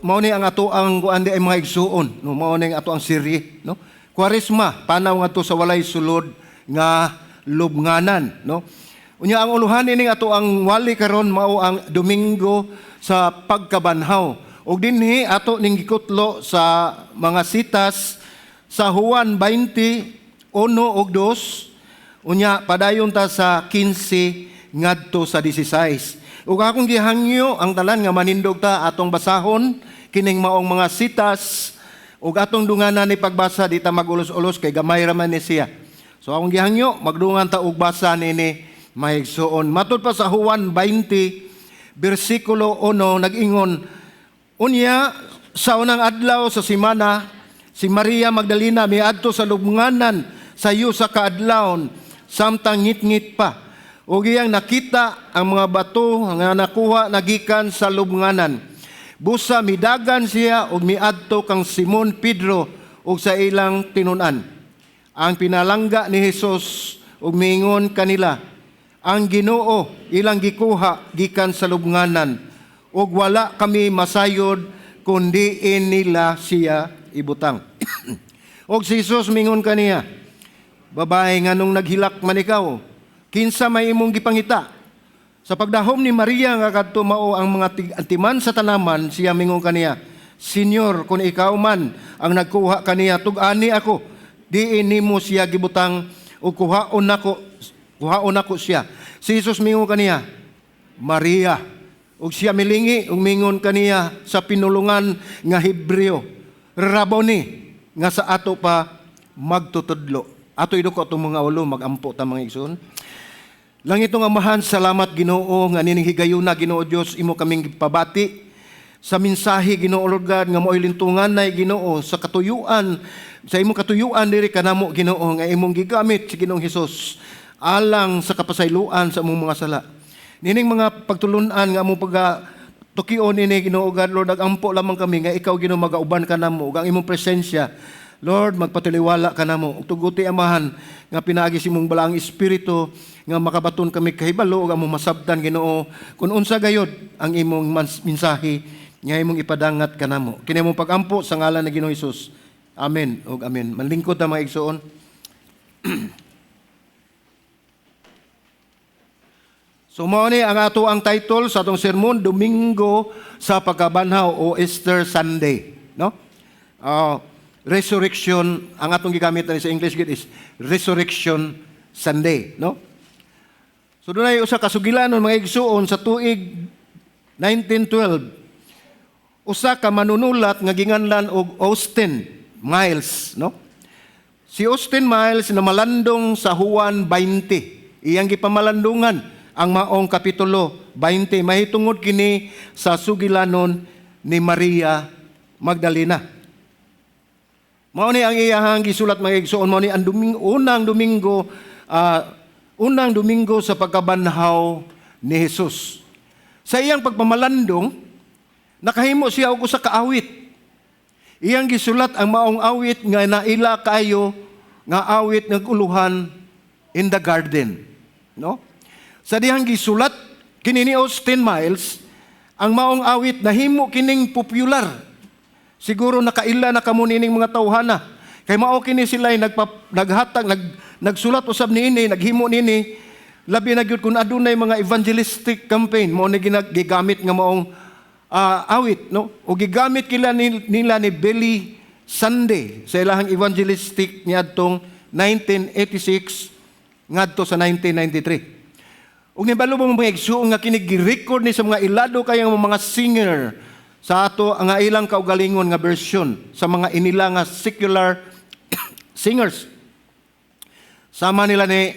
Mao ni ang ato ang kuan di ay, mga igsuon, no? Mao ni ang ato ang serye, no? Kwaresma, panaw ngadto sa walay sulod nga lubnganan, no? Unya ang uluhan ining ato ang wali karon mao ang Domingo sa Pagkabanhaw. Ug dinhi ato ning gikutlo sa mga sitas sa Juan 20, 1 ug 2, unya padayon ta sa 15 ngadto sa 16. Ug akong gihangyo ang talan nga manindog ta, atong basahon kining maong mga sitas ug atong dunganan ni pagbasa. Di ta magulos-ulos kay gamay ra man ni siya. So akong gihangyo magdungan ta og basa nini, mga igsuon. Matud pa sa Juan 20 bersikulo 1, nag-ingon, "Unya sa unang adlaw sa semana, si Maria Magdalena miadto sa lubnganan sayo sa kaadlawon samtang ngitngit pa. Ug iyang nakita ang mga bato nga nakuha nagikan sa lubnganan. Busa midagan siya ug miadto kang Simon Pedro ug sa ilang tinun-an, ang pinalangga ni Jesus, ug miingon kanila, 'Ang Ginoo ilang gikuha gikan sa lubnganan ug wala kami masayod kun diin nila siya ibutang.' Ug si Jesus mingon kaniya, 'Babae, nganong naghilak man ikaw? Kinsa may imong gipangita?' Sa pagdahom ni Maria nga kadto mao ang mga antiman sa tanaman, siya mingon kaniya, 'Senyor, kung ikaw man ang nagkuha kaniya, tug-ani ako diin nimo siya gibutang ug kuhaon nako siya.' Si Jesus mingon kaniya, 'Maria.' Ug siya milingi ug mingon kaniya sa pinulungan nga Hebreo, 'Raboni,' nga sa ato pa magtutudlo." Ato iduko atong mga ulo, magampo ta, mga igsoon. Langitnong Amahan, salamat, Ginoo, nga nining higayuna, Ginoo Dios, imo kaming gipabati sa mensahe, Ginoo Lord God, nga mao'y lintunganay, Ginoo, sa katuyuan sa imong katuyuan diri kanamo, Ginoo, nga imong gigamit si Ginoong Hesus alang sa kapasayloan sa among mga sala. Nining mga pagtulunan nga among pagka tukion ini, Ginoo God, Lord, nagampo lamang kami nga ikaw, Ginoo, magauban ka namo ug ang imong presensya, Lord, magpatiliwala ka namo. Ug tuguti, Amahan, nga pinaagi sa imong Balaang Espiritu nga makabaton kami kahibalo ug among masabtan, Ginoo, kung unsa gayod ang imong mensahe nga imong ipadangat kanamo. Kini among pagampo sa ngalan ni Ginoong Hesus. Amen ug amen. Manlingkod ta, mga igsoon. So mao ni ang ato ang title sa atong sermon, Domingo sa Pagkabanhaw o Easter Sunday, no? Resurrection ang atong gigamit na sa English gid is Resurrection Sunday, no? So dunay usa ka sugilanon, mga igsuon, sa tuig 1912, usa ka manunulat nga ginganlan og Austin Miles, no? Si Austin Miles na malandong sa Juan 20. Iyang gipamalandungan ang maong kapitulo 20 mahitungod kini sa sugilanon ni Maria Magdalena. Mao ni ang iyahang gisulat, mga igsoon, mao ni ang domingo, unang Domingo sa Pagkabanhaw ni Jesus. Sa iyang pagpamalandong, nakahimo siya og usa ka awit. Iyang gisulat ang maong awit nga naila kaayo nga awit nga uluhan "In the Garden", no? Sa dihang gisulat kini ni Austin Miles ang maong awit, nahimo kining popular. Siguro nakaila na kamo nining mga tawhana. Kay mao kini sila naghatag, nagsulat usab niini, naghimo niini. Labi na gyud kung adunay mga evangelistic campaign, mao ni gigamit nga maong awit, no? O gigamit kila nila ni Billy Sunday sa ilahang evangelistic niadtong 1986 ngadto sa 1993. Ug nibalo mo, mga igsuon, nga kini gi-record ni sa mga ilado kayang mga singer sa ato ang ilang kaugalingon nga version sa mga inila nga secular singers. Sama nila ni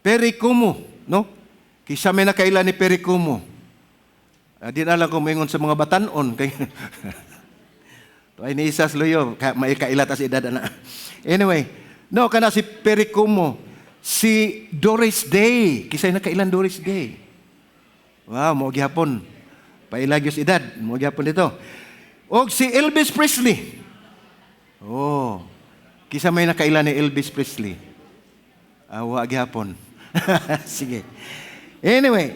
Perry Como, no? Kisa may nakaila ni Perry Como. Di na lang ko moingon sa mga batanon kay ay ni isas luyo ka maikaila ta sa edad ana. Anyway, no, kana si Perry Como, si Doris Day, kisay nakailan Doris Day? Wow, mo gihapon. Paila gyud sa edad, mo gihapon dito. Og si Elvis Presley. Oh. Kisa may nakaila ni Elvis Presley? Ah, wa gihapon. Sige. Anyway,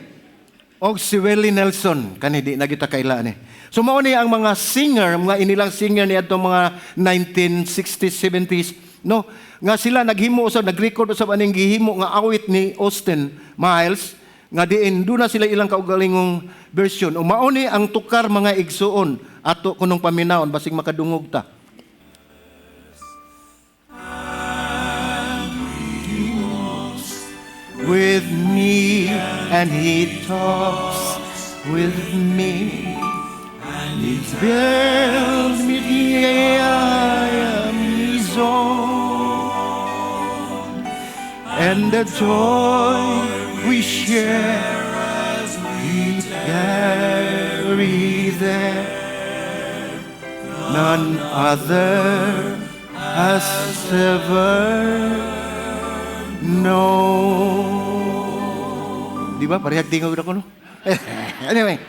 Og si Willie Nelson, kani di na kita kaila ni. So mao ni ang mga singer, mga inilang singer niadto mga 1960s, 70s, no? Nga sila naghimo usab, nag-record usab aning gihimo nga awit ni Austin Miles nga diin duna sila ilang kaugalingong version. O mao ni ang tukar, mga igsuon, ato kunong paminawon basig makadungog ta. With me and he talks with me and he tells me I am his own and the joy we share we carry there none other has ever known. Di ba? Parehag tingog ako, no? Anyway,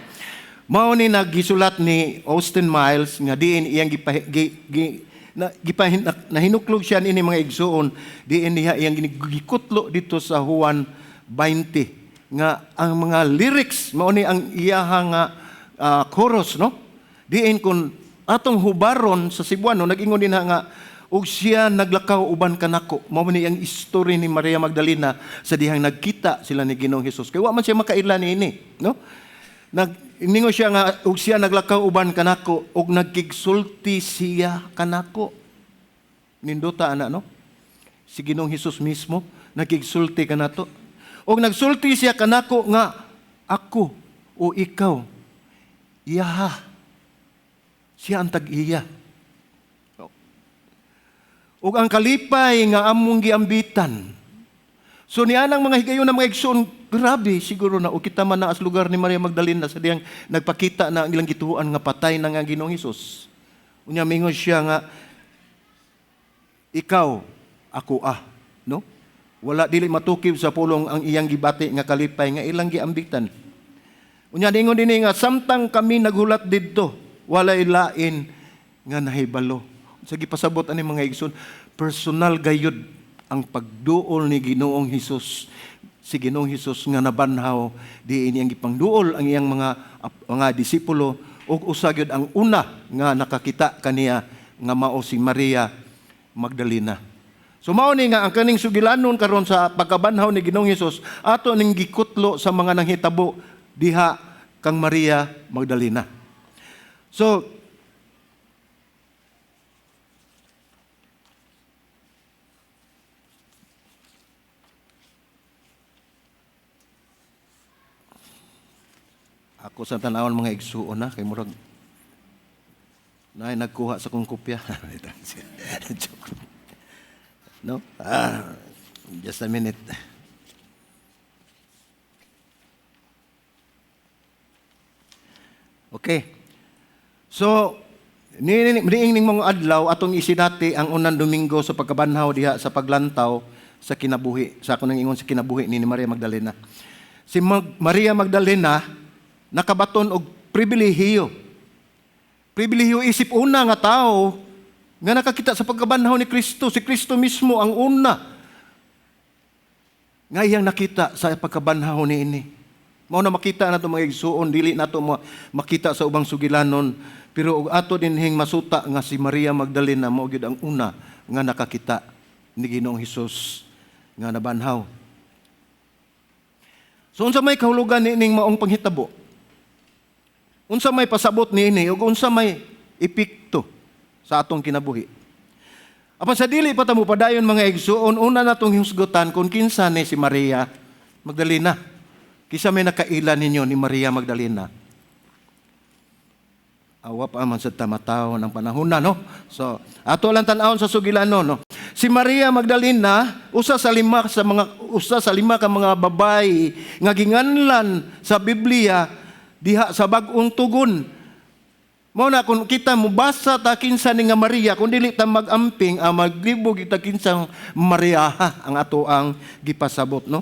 mao ni naggisulat ni Austin Miles nga diin iyang gipa, gi, gi, na, gipahin, na, nahinuklog siya niini, mga igsuon, diin niya iyang gikutlo dito sa Juan 20 nga ang mga lyrics mao ni ang iyaha nga chorus, no? Diin kun atong hubaron sa Cebuano, nag-ingon din nga ug siya naglakaw uban kanako. Mao ni ang istorya ni Maria Magdalena sa dihang nagkita sila ni Ginoong Hesus. Kay wa man siya makaila niini, no? Nag ningon siya nga ug siya naglakaw uban kanako ug nagkigsulti siya kanako. Nindota ana, no? Si Ginoong Hesus mismo nagkigsulti kanato. Ug nagsulti siya kanako nga ako o ikaw iyaha. Siya ang tag-iya. Ug ang kalipay nga among giambitan. So nianang mga higayon na, mga igsoon, grabe siguro na o kita man na as lugar ni Maria Magdalena sa diyang nagpakita na ang ilang gituohan nga patay na nga Ginoong Hesus. Unya mingon siya nga ikaw ako ah, no? Wala, dili matukib sa pulong ang iyang gibati nga kalipay nga ilang giambitan. Unya ningon dinhi nga samtang kami naghulat didto, walay lain nga nahibalo. Sa gipasabot ani, mga igsoon, personal gayud ang pagduol ni Ginoong Hesus. Si Ginoong Hesus nga nabanhaw, diin iyang gipangduol ang iyang mga disipulo ug usa gyud ang una nga nakakita kaniya nga mao si Maria Magdalena. So mao ni nga ang kaning sugilanon karon sa pagkabanhaw ni Ginoong Hesus, ato ning gikutlo sa mga nanghitabo diha kang Maria Magdalena. So ako sa tanawon, mga igsuon, na kay murag naay nagkuha sa kong kopya. Joke. No? Ah, just a minute. Okay. So, niining mga adlaw atong isinati ang unang Domingo sa pagkabanhaw diha sa paglantaw sa kinabuhi. Sa ako nang ingon sa kinabuhi ni Maria Magdalena. Si Maria Magdalena nakabaton og pribilehiyo. Pribilehiyo isip una nga tao nga nakakita sa pagkabanhaw ni Kristo. Si Kristo mismo ang una nga iyang nakita sa pagkabanhaw niini. Mao na makita nato, mga igsuon, dili nato makita sa ubang sugilanon, pero og ato dinhing masuta nga si Maria Magdalena mao gyud ang una nga nakakita ni Ginoong Hesus nga nabanhaw. So unsa may kahulugan niining maong panghitabo? Unsa may pasabot niini ug unsa may epekto sa atong kinabuhi? Apan sa dili pa ta mo padayon, mga igsuon, una natong husgutan kung kinsa ni si Maria Magdalena. Kinsa may nakaila ninyo ni Maria Magdalena? Awa pa man sa tamataw ng panahon na, no? So, ato lang tan-awon sa sugilano, no? Si Maria Magdalena, usa sa lima ka mga babae nga ginganlan sa Biblia diha sa Bag-ong Tugon. Mao na kung kita mubasa ta kinsa ni nga Maria, kung dili ta mag-amping, maglibog kita kinsang Maria ang ato ang gipasabot, no?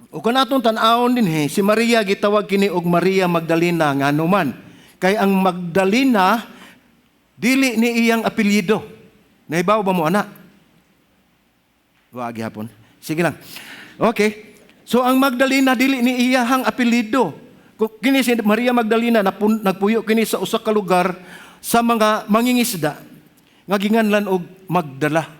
O kung atong tan-awon dinhi, si Maria gitawag kini og Maria Magdalena, ngano man? Kay ang Magdalena dili ni iyang apelyido. Nahibaw ba mo ana? Wa gihapon. Sige lang. Okay. So ang Magdalena, dili ni iyahang apelyido. Kini si Maria Magdalena nagpuyo kini sa usa ka lugar sa mga mangingisda nga ginganlan og Magdala.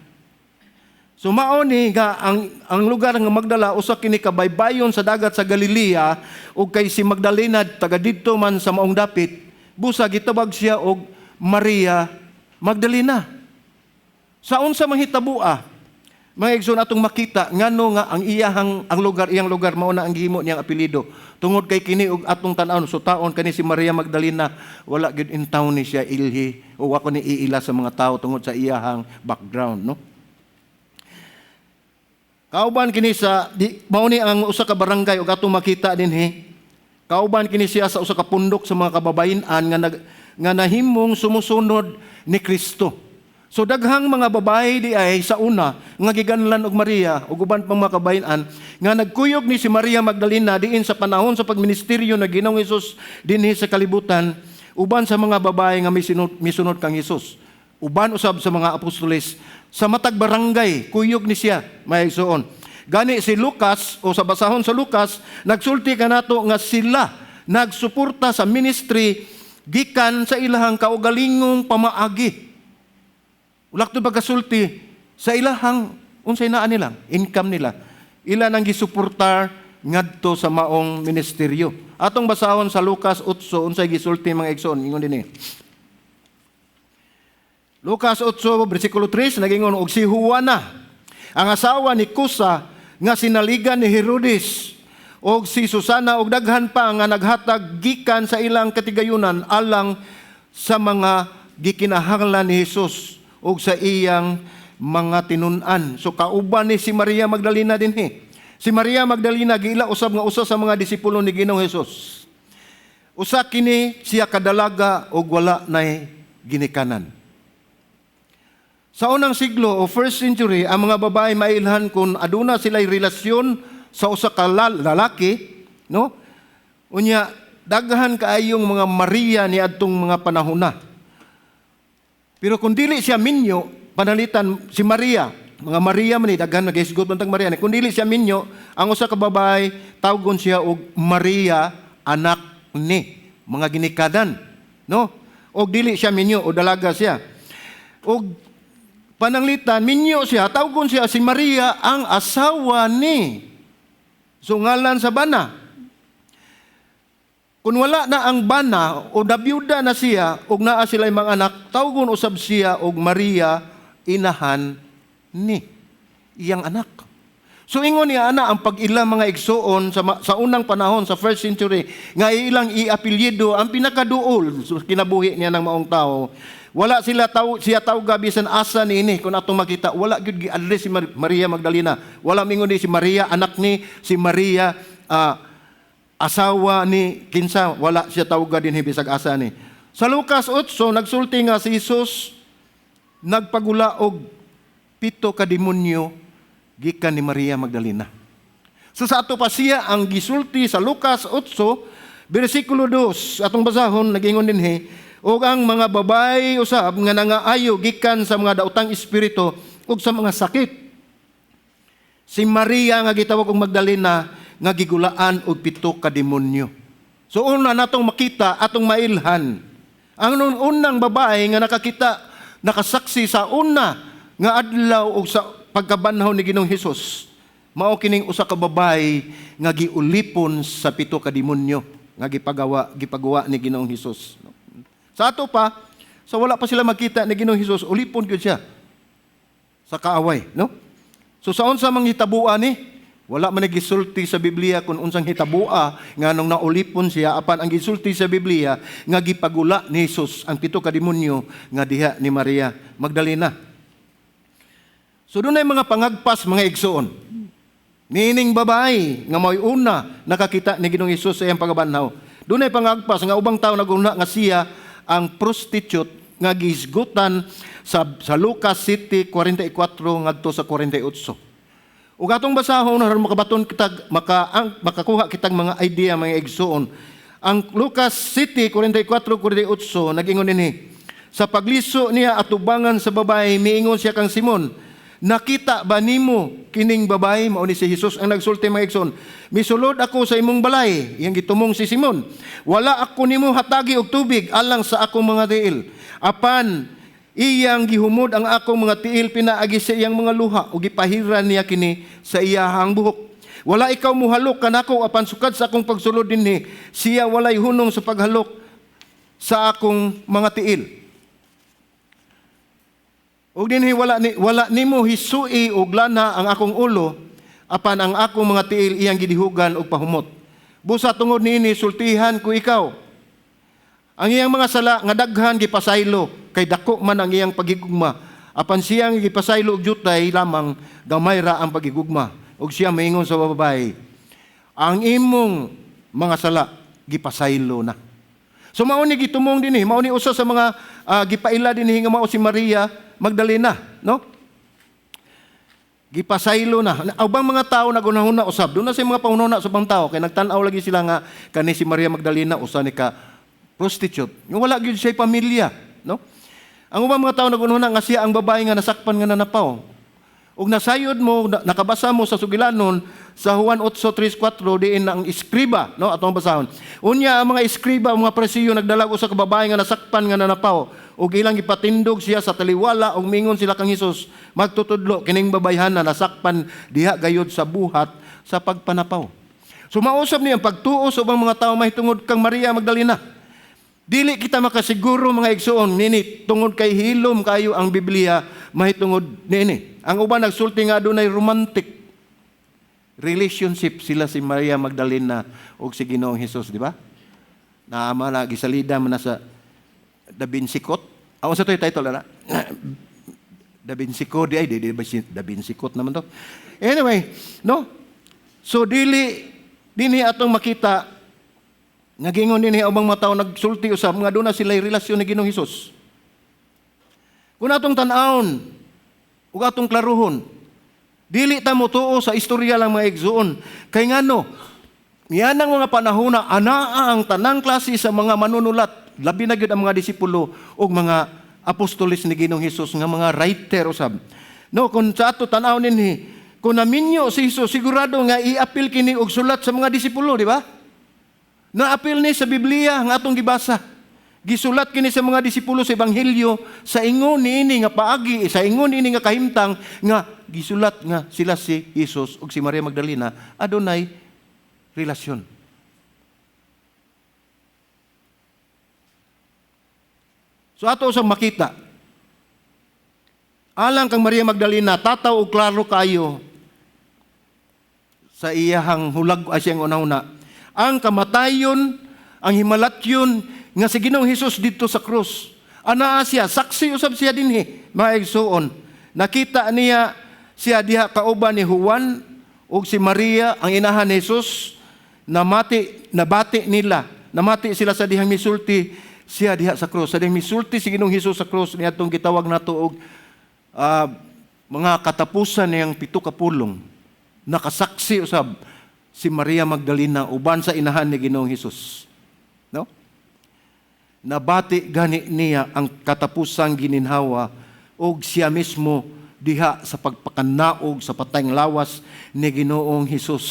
So mao ni nga ang lugar nga Magdala, usa kini ka baybayon sa dagat sa Galilea, ug kay si Magdalena taga didto man sa maong dapit, busa gitawag siya og Maria Magdalena. Sa unsa mahitaboa, mga igsoon, atong makita ngano nga ang iyahang ang lugar, iyang lugar, mao na ang gihimo niyang apelyido, tungod kay kini og atong tan-awon so taon kani si Maria Magdalena, wala gyud in town ni siya ilhi o wa ko ni iila sa mga tao tungod sa iyahang background, no? Kauban kini sa di, mao ni ang usa ka barangay ug atong makita dinhi. Kauban kini siya sa usa ka pundok sa mga kababayen-an nga nahimong sumusunod ni Kristo. So daghang mga babae di ay sa una nga giganlan og Maria ug uban pang mga kababayen-an nga nagkuyog ni si Maria Magdalena diin sa panahon sa pagministeryo na Ginoong Hesus dinhi sa kalibutan, uban sa mga babae nga misunod kang Hesus. Uban usab sa mga apostoles sa matag barangay, kuyog ni siya, mga igsoon. Gani si Lucas o sa basahon sa Lucas, nagsulti kanato nga sila nagsuporta sa ministry gikan sa ilahang kaugalingong pamaagi. Ulak to pagkasulti sa ilahang unsay naa nila, income nila. Ila nang gisuportar ngadto sa maong ministeryo. Atong basahon sa Lucas 8 unsay gisulti, mga igsoon, ingon dinhi. Lucas 8 bersikulo 3, nagingon, "Og si Juana, ang asawa ni Cusa nga sinaligan ni Herodes, og si Susana og daghan pa nga naghatag gikan sa ilang katigayunan alang sa mga gikinahanglan ni Hesus ug sa iyang mga tinun-an." So kauban ni si Maria Magdalena dinhi. Si Maria Magdalena giila usab nga usa sa mga disipulo ni Ginoong Hesus. Usa kini siya kadalaga og wala nay ginikanan. Sa unang siglo o first century, ang mga babae mailhan kung aduna sila'y relasyon sa usa ka lalaki, no? Unya, daghan kaayong mga Maria ni adtong mga panahon na. Pero kung dili siya minyo, panalitan si Maria, mga Maria man ni daghan naghisgot man tag Maria. Kung dili siya minyo, ang usa ka babae tawgon siya og Maria anak ni mga ginikanan, no? Og dili siya minyo o dalaga siya. Og pananglitan minyo siya, tawgon siya si Maria ang asawa ni. So ngalan sa bana. Kung wala na ang bana o nabiyuda na siya og naa sila mga anak, tawgon usab siya og Maria inahan ni iyang anak. So ingon niya ana ang pag-ila, mga igsuon, sa unang panahon, sa first century, nga ilang iapelyido ang pinakaduol so, kinabuhi niya ng maong tao. Wala sila taw siya tawga bisan asa niini. Kung atong makita, wala gyud gi-address si Maria Magdalena. Wala mingon ni si Maria anak ni si Maria, asawa ni kinsa, wala siya tawga dinhi bisag asa ni. Sa Lucas 8 nagsulti nga si Jesus nagpagula og pito ka demonyo gikan ni Maria Magdalena. So sa ato pa siya ang gisulti sa Lucas 8 bersikulo 2, atong basahon, nagingon dinhi, "Ug ang mga babae usab nga nangaayo gikan sa mga daotang espiritu ug sa mga sakit. Si Maria nga gitawag og Magdalena nga gigulaan og pito ka demonyo." So una natong makita, atong mailhan ang unang babae nga nakakita, nakasaksi sa una nga adlaw og sa pagkabanhaw ni Ginoong Hesus. Mao kining usa ka babae nga giulipon sa pito ka demonyo nga gipagawa ni Ginoong Hesus. Sa ato pa, sa wala pa sila makita ni Ginoong Hesus, ulipon gyud siya sa kaaway, no? So sa unsa mang hitabuan ni? Wala man gisulti sa Biblia kung unsang hitabua nga nung naulipon siya, apan ang gisulti sa Biblia nga gipagula ni Jesus ang pito ka demonyo nga diha ni Maria Magdalena. So dunay mga pangagpas, mga igsoon. Niining babae nga mao'y una nakakita ni Ginoong Hesus sa iyang pagabanhaw. Dunay pangagpas nga ubang tao naguna nga siya ang prostitute nga gihisgutan sa Lucas 7:44 ngadto sa 48. Ug atong basahon aron makabaton kita makakuha kitag mga idea, mga igsoon. Ang Lucas 7:44-48 nagingon dinhi. "Sa pagliso niya atubangan sa babae, miingon siya kang Simon, "Nakita ba nimo kining babae?" Mao ni si Jesus ang nagsulti, mga igsoon. "Misulod ako sa imong balay," iyang gitumong si Simon. "Wala ako nimo hatagi og tubig alang sa akong mga tiil. Apan iyang gihumod ang akong mga tiil pinaagi sa iyang mga luha ug gipahiran niya kini sa iyahang buhok. Wala ikaw muhalok kanako, apan sukad sa akong pagsulod dinhi, siya walay hunong sa paghalok sa akong mga tiil. Ug dinhi wala nimo hisui og lana ang akong ulo, apan ang akong mga tiil iyang gidihugan og pahumot. Busa tungod niini sultihan ko ikaw. Ang iyang mga sala nga daghan gipasaylo kay dako man ang iyang pagigugma. Apan siyang gipasaylo og jutay lamang, gamay ra ang pagigugma." Ug siya maingon sa babae, "Ang imong mga sala gipasaylo na." So mao ni gitumong dinhi, mao ni usa sa mga gipaila dinhi nga mao si Maria Magdalena, no? Gipasaylo na. Ubang mga tao nagunahuna usab. Duna say mga panghunahuna sa ubang tao kay nagtan-aw lagi sila nga kani si Maria Magdalena usa ni ka prostitute. Nga wala gyud siya pamilya, no? Ang ubang mga tao nagunahuna nga siya ang babae nga nasakpan nga nanapaw. Ug nasayod mo, nakabasa mo sa sugilanon sa Juan 8:34 diin ang eskriba, no, atong basahon. Unya ang mga eskriba, ang mga Parisiyo, nagdala usa ka babae nga nasakpan nga nanapaw ug ilang gipatindog siya sa taliwala ug mingon sila kang Hesus, "Magtutudlo, kining babayhana nasakpan diha gayud sa buhat sa pagpanapaw." So mausab niya ang pagtuo sa ubang mga tao mahitungod kang Maria Magdalena. Dili kita makasiguro, mga igsoon, nini tungod kay hilom kayo ang Biblia mahitungod niini. Ang uban nagsulti nga adunay romantic relationship sila si Maria Magdalena ug si Ginoong Hesus, di ba? Naama na gisalida man na sa Da Vinci Code. Ako sa to yung title na? Da Vinci Code ay di, di ba Da Vinci Code naman to. Anyway, no? So dili dinhi atong makita nga gingon dinhi ang ubang mga tao nagsulti usab nga doon na sila relasyon ni Ginoong Hesus. Kung atong tan-awon ug atong klaruhon, dili ta motuo sa istorya lang, mga igsoon. Kay ngano, yan ang mga panahon na anaa ang tanang klase sa mga manunulat, labi na gyud ang mga disipulo ug mga apostoles ni Ginoong Hesus nga mga writer usab. No, kung sa ato tan-aw ninhi, kung naminyo si Jesus, sigurado nga iapil kini og sulat sa mga disipulo, di ba? Naapil ni sa Biblia nga atong gibasa. Gisulat kini sa mga disipulo sa Ebanghelyo sa ingon niini nga paagi, sa ingon niini nga kahimtang nga gisulat nga sila si Jesus ug si Maria Magdalena adunay relasyon. So ato usang makita, alang kang Maria Magdalena, tataw og klaro kayo sa iyahang hulag ay siyang una-una. Ang kamatayon, ang himalatyon nga si Ginoong Hesus dito sa krus. Anaa siya, saksi usab siya dinhi, mga igsuon. Nakita niya siya diha kauban ni Juan ug si Maria ang inahan ni Jesus. Namati, nabati nila, namati sila sa dihang misulti siya diha sa krus. Sa dihang misulti si Ginoong Hesus sa krus niadtong gitawag nato og mga katapusan niyang 7 ka pulong. Nakasaksi usab si Maria Magdalena uban sa inahan ni Ginoong Hesus. No? Nabati gani niya ang katapusang gininhawa og siya mismo diha sa pagpakanaog sa patayng lawas ni Ginoong Hesus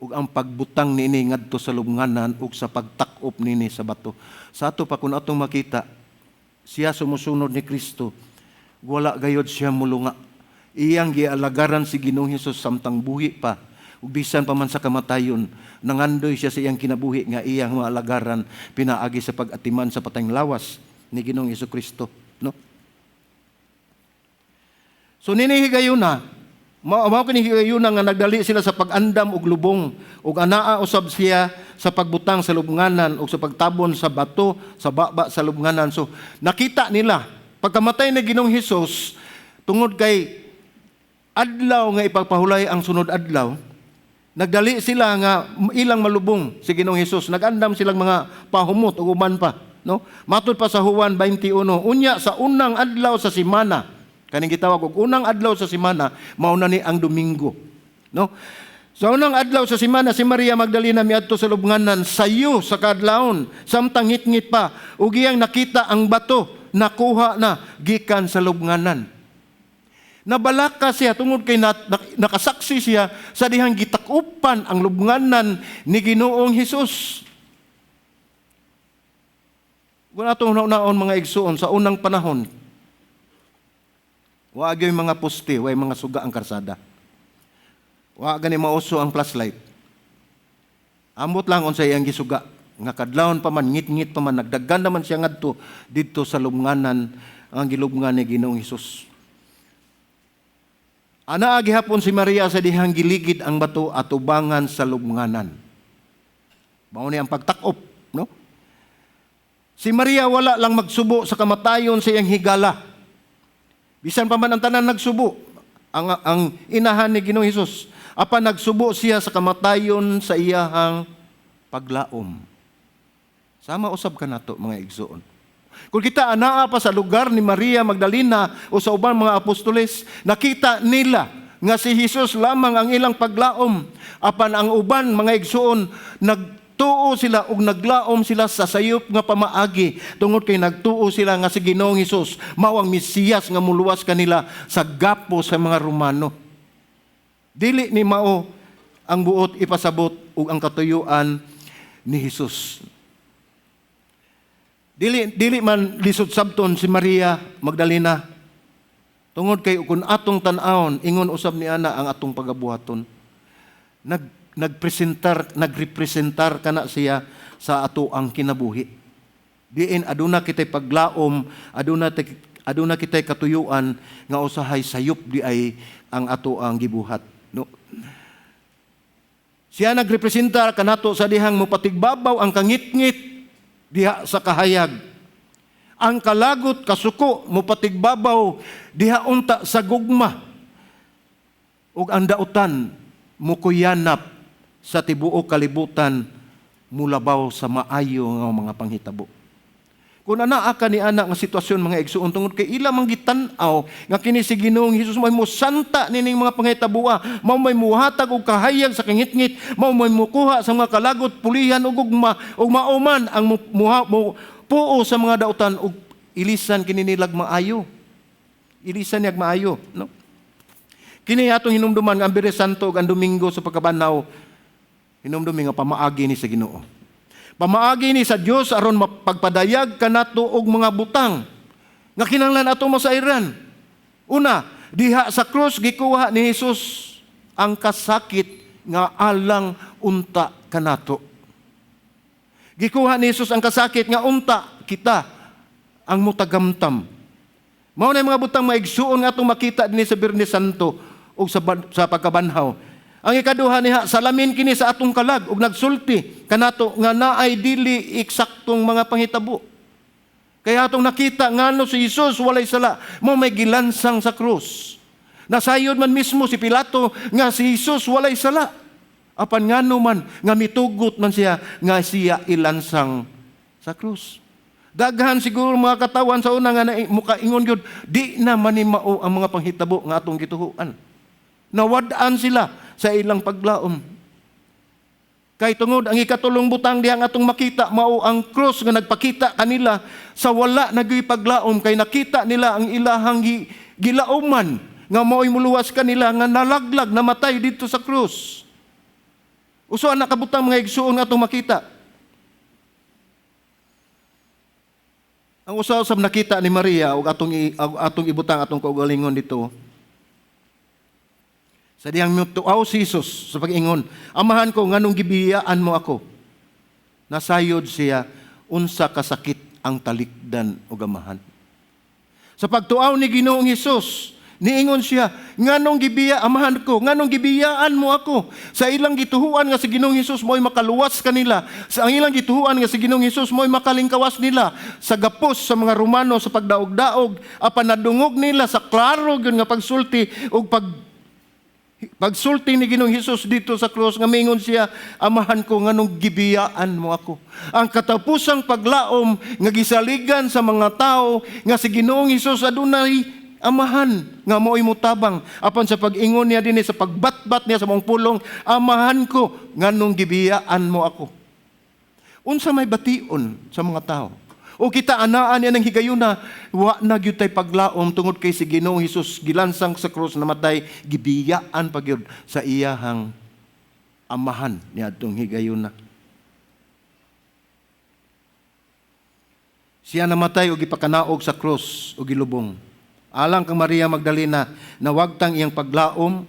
ug ang pagbutang niini ngadto sa lubnganan ug sa pagtak-op niini sa bato. Sa ato pa kun atong makita, siya sumusunod ni Kristo, wala gayod siya mulunga. Iyang gialagaran si Ginoong Hesus samtang buhi pa. Ug bisan pa man sa kamatayon, nangandoy siya sa iyang kinabuhi nga iyang maalagaran pinaagi sa pag-atiman sa patayng lawas ni Ginoong Hesus Kristo, no? So nini higayuna, mao kini higayuna nga nagdali sila sa pag-andam og lubong ug anaa usab siya sa pagbutang sa lubnganan ug sa pagtabon sa bato sa baba sa lubnganan. So nakita nila pagkamatay ni Ginoong Hesus, tungod kay adlaw nga ipagpahulay ang sunod adlaw, nagdali sila nga ilang malubong si Ginoong Hesus. Nagandam silang mga pahumot ug uban pa, no? Matud pa sa Juan 21, unya sa unang adlaw sa semana, kaning gitawag og unang adlaw sa semana, mao na ni ang Domingo, no? Sa unang adlaw sa semana, si Maria Magdalena miadto sa lubnganan sayo sa kaadlawon samtang ngitngit pa, ug iyang nakita ang bato nakuha na gikan sa lubnganan. Nabalaka siya tungod kay nakasaksi siya sa dihang gitakupan ang lubnganan ni Ginoong Hesus. Kung atong hunaon, mga igsuon, sa unang panahon, wa gyud mga poste, wa mga suga ang karsada. Wa gani mauso ang flashlight. Ambot lang unsay iyang gisuga nga kadlawon pa man, ngit-ngit pa man, nagdagan naman siya ngadto didto sa lubnganan, ang gilubngan ni Ginoong Hesus. Anaa gihapon si Maria sa dihang giligid ang bato atubangan sa lubnganan. Mao ni ang pagtakop, no? Si Maria wala lang magsubo sa kamatayon sa iyang higala. Bisan pa man ang tanan nagsubo, ang inahan ni Ginoong Hesus, apan nagsubo siya sa kamatayon sa iyahang paglaom. Sama usab kanato, mga igsoon. Kung kita anaa pa sa lugar ni Maria Magdalena o sa ubang mga apostoles, nakita nila nga si Jesus lamang ang ilang paglaom. Apan ang uban, mga igsoon, nagtuo sila ug naglaom sila sa sayop nga pamaagi tungod kay nagtuo sila nga si Ginoong Hesus mao ang Mesiyas nga muluwas kanila sa gapo sa mga Romano. Dili ni mao ang buot ipasabot ug ang katuyuan ni Hesus. Dili man lisod sabton si Maria Magdalena tungod kay kung atong tan-awon, ingon usab ni ana ang atong pagabuhaton. Nagpresentar kana siya sa ato ang kinabuhi. Diin aduna kitay paglaom, aduna kitay katuyuan nga usahay sayop di ay ang ato ang gibuhat, no? Siya nagrepresentar kanato sa dihang mopatigbabaw ang kangitngit diha sa kahayag. Ang kalagot, kasuko, mopatigbabaw diha unta sa gugma. Ug ang dautan mukuyanap sa tibuok kalibutan, mulabaw sa maayo nga mga panghitabo. Kung anaa ka ni ana nga sitwasyon, mga igsuon, tungod kay ila mang gitan-aw nga kini si Ginoong Hesus may musanta nining mga panghitaboa, mao may muhatag og kahayag sa kangitngit, mao may mukuha sa mga kalagot, pulihan og gugma, ug mao man ang mo puo sa mga dautan ug ilisan kini nilag maayo. Ilisan niyag maayo, no? Kini atong hinumduman nga ang Biyernes Santo ug ang Domingo sa Pagkabanhaw, hinumdumi nga pamaagi ni sa Ginoo. Pamaagi ni sa Dios aron mapagpadayag kanato og mga butang nga kinahanglan ato masayran. Una, diha sa krus gikuha ni Jesus ang kasakit nga alang unta kanato. Gikuha ni Jesus ang kasakit nga unta kita ang mutagamtam. Mao na yung mga butang, mga igsuon, nga atong makita dinhi sa Biyernes Santo ug sa Pagkabanhaw. Ang ikaduha niha, salamin kini sa atong kalag ug nagsulti kanato nga naay dili eksaktong mga panghitabo. Kaya atong nakita ngano si Jesus walay sala, mao may gilansang sa krus. Nasayod man mismo si Pilato nga si Jesus walay sala. Apan ngano man nga mitugot man siya nga siya ilansang sa krus? Daghan siguro mga katawan sa una nga mukaingon gyud, di na man ni mao ang mga panghitabo nga atong gituhuan. Nawad-an sila sa ilang paglaom. Kay tungod ang ikatulong butang diha nga atong makita mao ang krus nga nagpakita kanila sa wala na gyuy paglaom, kay nakita nila ang ilahang gilauman nga mao'y muluwas kanila nga nalaglag, namatay didto sa krus. Usa na kabutang, mga igsuon, nga atong makita. Ang usa usab nakita ni Maria ug atong ibutang atong kaugalingon dito sa dihang mutuaw si Jesus sa pag-ingon, "Amahan ko, nganong gibiyaan mo ako?" Nasayod siya unsa kasakit ang talikdan og Amahan. Sa pagtuaw ni Ginoong Hesus, niingon siya, "Nganong gibiya, Amahan ko, nganong gibiyaan mo ako?" Sa ilang gituhuan nga si Ginoong Hesus mo'y makaluwas kanila, sa ang ilang gituhuan nga si Ginoong Hesus mo'y makalingkawas nila sa gapos sa mga Romano sa pagdaog-daog, apan nadungog nila sa klaro gyud nga pagsulti ug pagsulti ni Ginoong Hesus didto sa krus nga mingon siya, "Amahan ko, nganong gibiyaan mo ako?" Ang katapusang paglaom nga gisaligan sa mga tao nga si Ginoong Hesus adunay Amahan nga mao'y mutabang, apan sa pag-ingon niya dinhi, sa pagbatbat niya sa maong pulong, "Amahan ko, nganong gibiyaan mo ako?" Unsa may bation sa mga tao? O kita anaan niya ng higayuna, wa na gyud tay paglaom tungod kay si Ginoong Hesus gilansang sa krus, namatay, gibiyaan pa gyud sa iyahang amahan niadtong higayuna. Siya namatay og gipakanaog sa krus ug gilubong. Alang kang Maria Magdalena, nawagtang iyang paglaom,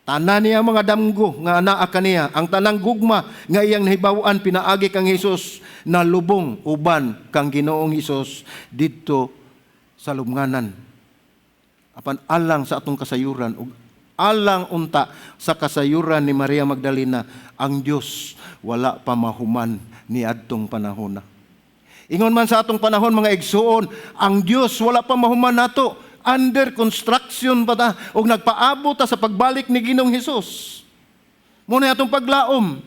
tanan niya mga damgo nga anaa kaniya, ang tanang gugma nga iyang nahibaw-an pinaagi kang Hesus, nalubong uban kang Ginoong Hesus didto sa lubnganan. Apan alang sa atong kasayuran ug alang unta sa kasayuran ni Maria Magdalena, ang Dios wala pa mahuman niadtong panahona. Ingon man sa atong panahon, mga igsuon, ang Dios wala pa mahuman nato. Under construction pa ta ug nagpaabot ta sa pagbalik ni Ginoong Hesus. Muna atong paglaom.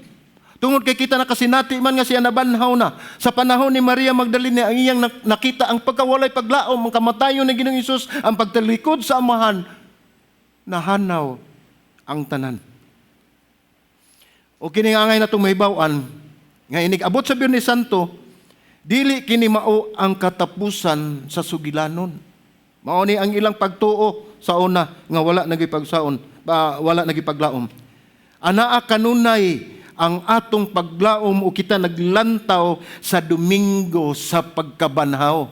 Tungod kay kita nakasinati man nga siya nabanhaw na. Sa panahon ni Maria Magdalena, ang iyang nakita ang pagkawalay paglaom, ang kamatayon ni Ginoong Hesus, ang pagtalikod sa Amahan, nahanaw ang tanan. O kini nga angay natong mahibaw-an, nga inig abot sa Biyernes Santo, dili kini mao ang katapusan sa sugilanon. Mao ni ang ilang pagtuo sa una nga wala nagipagsaon, wala nagipaglaom. Anaa kanunay ang atong paglaom o kita naglantaw sa Domingo sa pagkabanhaw.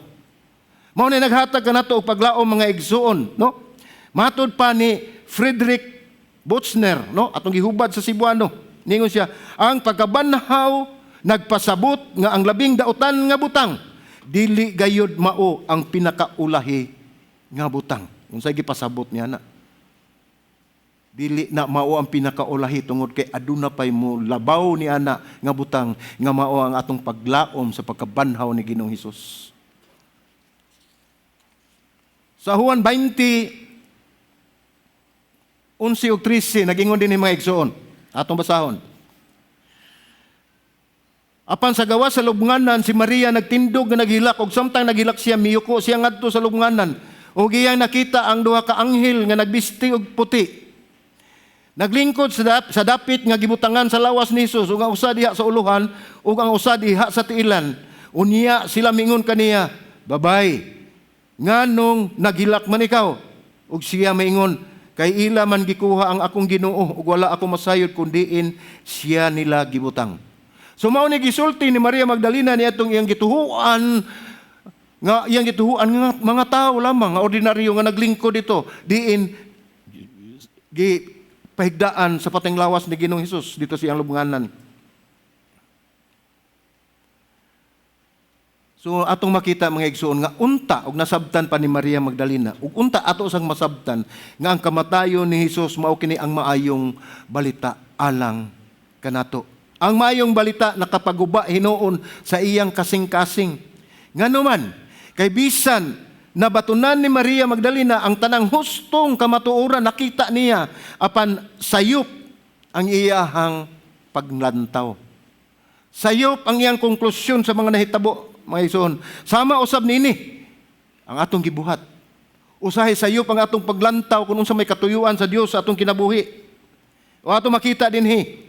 Mao ni naghatag kanato og paglaom, mga igsuon, no? Matud pa ni Frederick Buechner, no? Atong gihubad sa Cebuano. Ningon siya, ang pagkabanhaw nagpasabot nga ang labing dautan nga butang dili gayud mao ang pinakaulahi nga butang. Unsay gipasabot niya na? Dili na mao ang pinakaulahi tungod kay aduna pay mo labaw ni ana nga butang nga mao ang atong paglaom sa pagkabanhaw ni Ginoong Hesus. Sa Juan 20:11 ug 13, nagingon din ni mga igsoon. Atong basahon. Apan sa gawas sa lubnganan, si Maria nagtindog nga naghilak, ug samtang naghilak siya, miyuko siya ngadto sa lubnganan. Ug iyang nakita ang duha ka anghel nga nagbisti og puti. Naglingkod sa dapit nga gibutangan sa lawas ni Hesus, ug ang usa diha sa uluhan ug ang usa diha sa tiilan. Unya sila mingon kaniya, "Babay, nganong naghilak man ikaw?" Ug siya maingon, "Kay ila man gikuha ang akong Ginoo ug wala ako masayod kun diin siya nila gibutang." So mao ni gisulti ni Maria Magdalena niadtong iyang gituhuan nga iyang gituhuan nga mga tao lamang nga ordinaryo nga naglingkod dito diin gi pahigdaan sa pateng lawas ni Ginoong Hesus dito siyang lubnganan. So atong makita, mga igsoon, nga unta og nasabtan pa ni Maria Magdalena ug unta ato sang masabtan nga ang kamatayon ni Hesus mao kini ang maayong balita alang kanato. Ang maayong balita nakapaguba hinuon sa iyang kasing-kasing. Ngano man, kay bisan nabatunan ni Maria Magdalena ang tanang hustong kamatuoran, nakita niya, apan sayop ang iyahang paglantaw. Sayop ang iyang konklusyon sa mga nahitabo, mga igsoon. Sama usab nini ang atong gibuhat. Usahay sayop ang atong paglantaw kung unsa may katuyuan sa Dios sa atong kinabuhi. O ato makita dinhi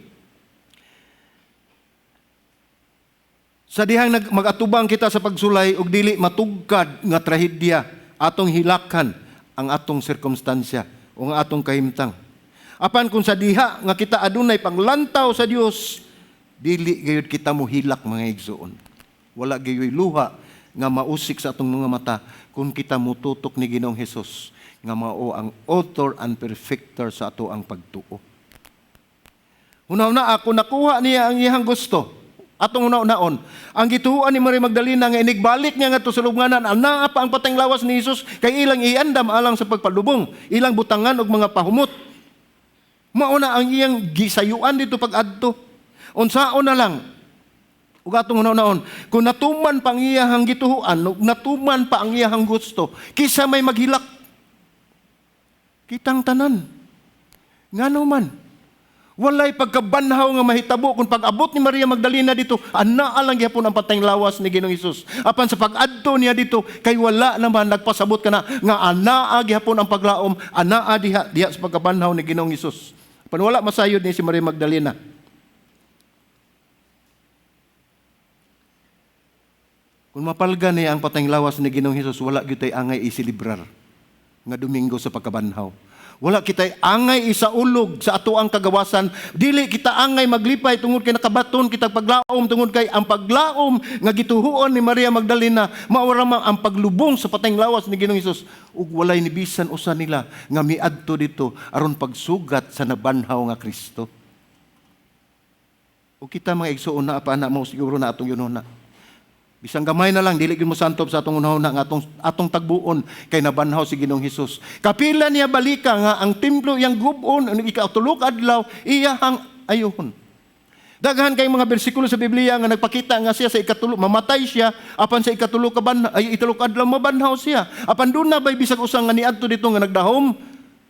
sa dihang magatubang kita sa pagsulay og dili matugkad nga trahedya, atong hilakan ang atong sirkumstansya o ang atong kahimtang. Apan kung sa diha nga kita adunay panglantaw sa Dios, dili gayud kita mohilak, mga igsoon. Wala gayoy luha nga mausik sa atong mga mata kung kita mututok ni Ginoong Hesus nga mao ang author and perfecter sa ato ang pagtuo. Hunaw-na ako nakuha niya ang iyang gusto. Atong una-unaon, ang gituoan ni Maria Magdalena nga inigbalik niya ngadto sa lubnganan, anaa pa ang pateng lawas ni Hesus kay ilang iandam alang sa pagpalubong, ilang butangan og mga pahumot. Mao na ang iyang gisayuan dito pag-adto. Unsaon na lang ug atong una-unaon, kung natuman pa ang iyang gituoan, ug natuman pa ang iyang gusto, kisa may maghilak? Kitang tanan. Ngano man, walay pagkabanhaw nga mahitabo kung pag-abot ni Maria Magdalena dito, anaa lang gyapon ang patayng lawas ni Ginoong Hesus. Apan sa pag-adto niya dito, kay wala naman nagpasabot kana nga anaa gyapon ang paglaom, anaa diha diha sa pagkabanhaw ni Ginoong Hesus. Apan wala masayod ni si Maria Magdalena. Kung mapalga niya ang patayng lawas ni Ginoong Hesus, wala gyud tay angay iselebrar nga Domingo sa Pagkabanhaw. Wala kitay angay isaulog sa ato ang kagawasan. Dili kita angay maglipay tungod kay nakabaton kita paglaom, tungod kay ang paglaom nga gituhuon ni Maria Magdalena mao ra man ang paglubong sa patayng lawas ni Ginoong Hesus, ug walay ni bisan usa nila nga miadto dito aron pagsugat sa nabanhaw nga Kristo. Ug kita, mga igsuon, na pa na mo siguro na atong yun na. Bisan gamay na lang, dili gyud mo santob sa atong unahuna nga atong tagbuon kay nabanhaw si Ginoong Hesus. Kapila niya balika nga ang templo iyang gub-on, ang ikatulo ka adlaw iyahang ayuhon. Daghan kay mga bersikulo sa Biblia nga nagpakita nga siya sa ikatulo mamatay siya, apan sa ikatulo ka ban ay itulo ka adlaw mabanhaw siya. Apan duna bay bisag usa nga niadto dito nga nagdahom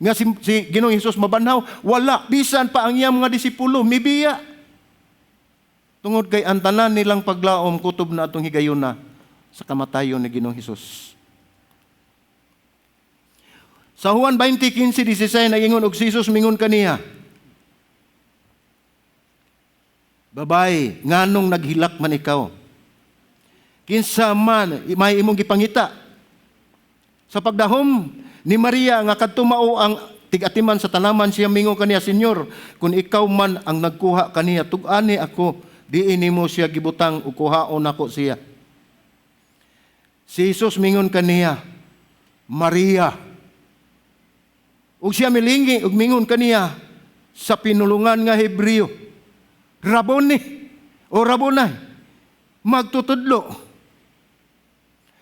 nga si Ginoong Hesus mabanhaw? Wala, bisan pa ang iyang mga disipulo mibiya. Tungod kay ang tanan nilang paglaom kutob na atong higayuna sa kamatayon ni Ginoong Hesus. Sa Juan 20:15-16 nagingon, "Og si Jesus mingon kaniya, 'Babay, nganong naghilak man ikaw? Kinsa man may imong gipangita?' Sa pagdahom ni Maria nga kadto mao ang tig-atiman sa tanaman, siya mingon kaniya, 'Senyor, kung ikaw man ang nagkuha kaniya, tug-ani ako diin nimo siya gibutang ug kuhaon nako siya.' Si Jesus mingon kaniya, 'Maria.' Ug siya milingi ug mingon kaniya sa pinulungan nga Hebreo, 'Raboni' o 'Rabonay', magtutudlo."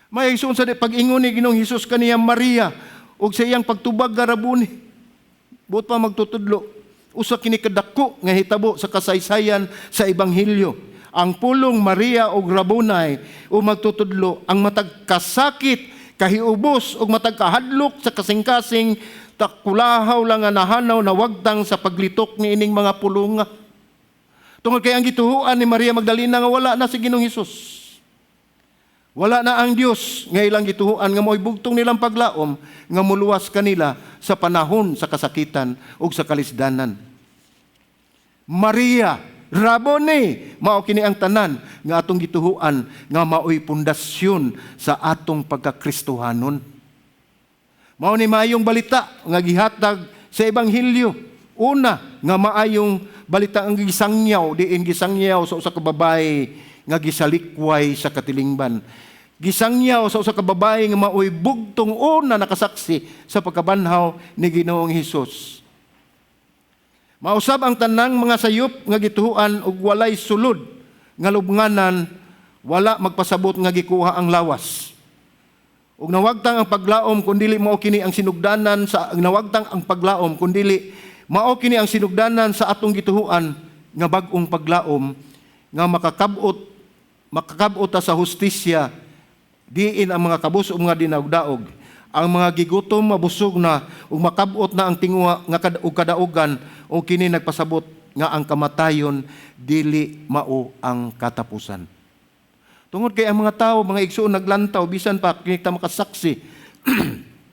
May igsoon, sa pag-ingon ni Ginoong Hesus kaniya, 'Maria,' ug sa iyang pagtubag nga 'Raboni,' buot pa magtutudlo, usa kini kadako nga hitabo sa kasaysayan sa ebanghelyo. Ang pulong Maria ug Rabunay o magtutudlo, ang matag kasakit, kahiubos ug matag kahadlok sa kasing-kasing takulahaw lang nga nahanaw nawagtang sa paglitok ni ining mga pulunga. Tungod kay ang gituhuan ni Maria Magdalena nga wala na si Ginoong Hesus. Wala na ang Dios nga ilang gituhuan nga mo'y bugtong nilang paglaom nga muluwas kanila sa panahon sa kasakitan ug sa kalisdanan. Maria, Raboni, mao kini ang tanan nga atong gituhuan nga maoy pundasyon sa atong pagkakristohanon. Mao ni maayong balita nga gihatag sa ebanghelyo. Una nga maayong balita ang gisangyaw, diin gisangyaw sa usa ka babae nga gisalikway sa katilingban. Gisangyaw sa usa ka babae nga maoy bugtong una nakasaksi sa pagkabanhaw ni Ginoong Hesus. Mausab ang tanang mga sayop nga gituhuan ug walay sulod nga lubnganan, wala magpasabot nga gikuha ang lawas. Ug nawagtang ang paglaom kun dili mao kini ang sinugdanan sa nawagtang ang paglaom kun dili mao kini ang sinugdanan sa atong gituhuan nga bag-ong paglaom nga makakab-ot ta sa hustisya, diin ang mga kabus ug mga dinagdaog, ang mga gigutom mabusog na ug makab-ot na ang tinguha nga ug kadaugan, ug kini nagpasabot nga ang kamatayon dili mao ang katapusan. Tungod kay ang mga tao, mga igsuon, naglantaw, bisan pa kita makasaksi,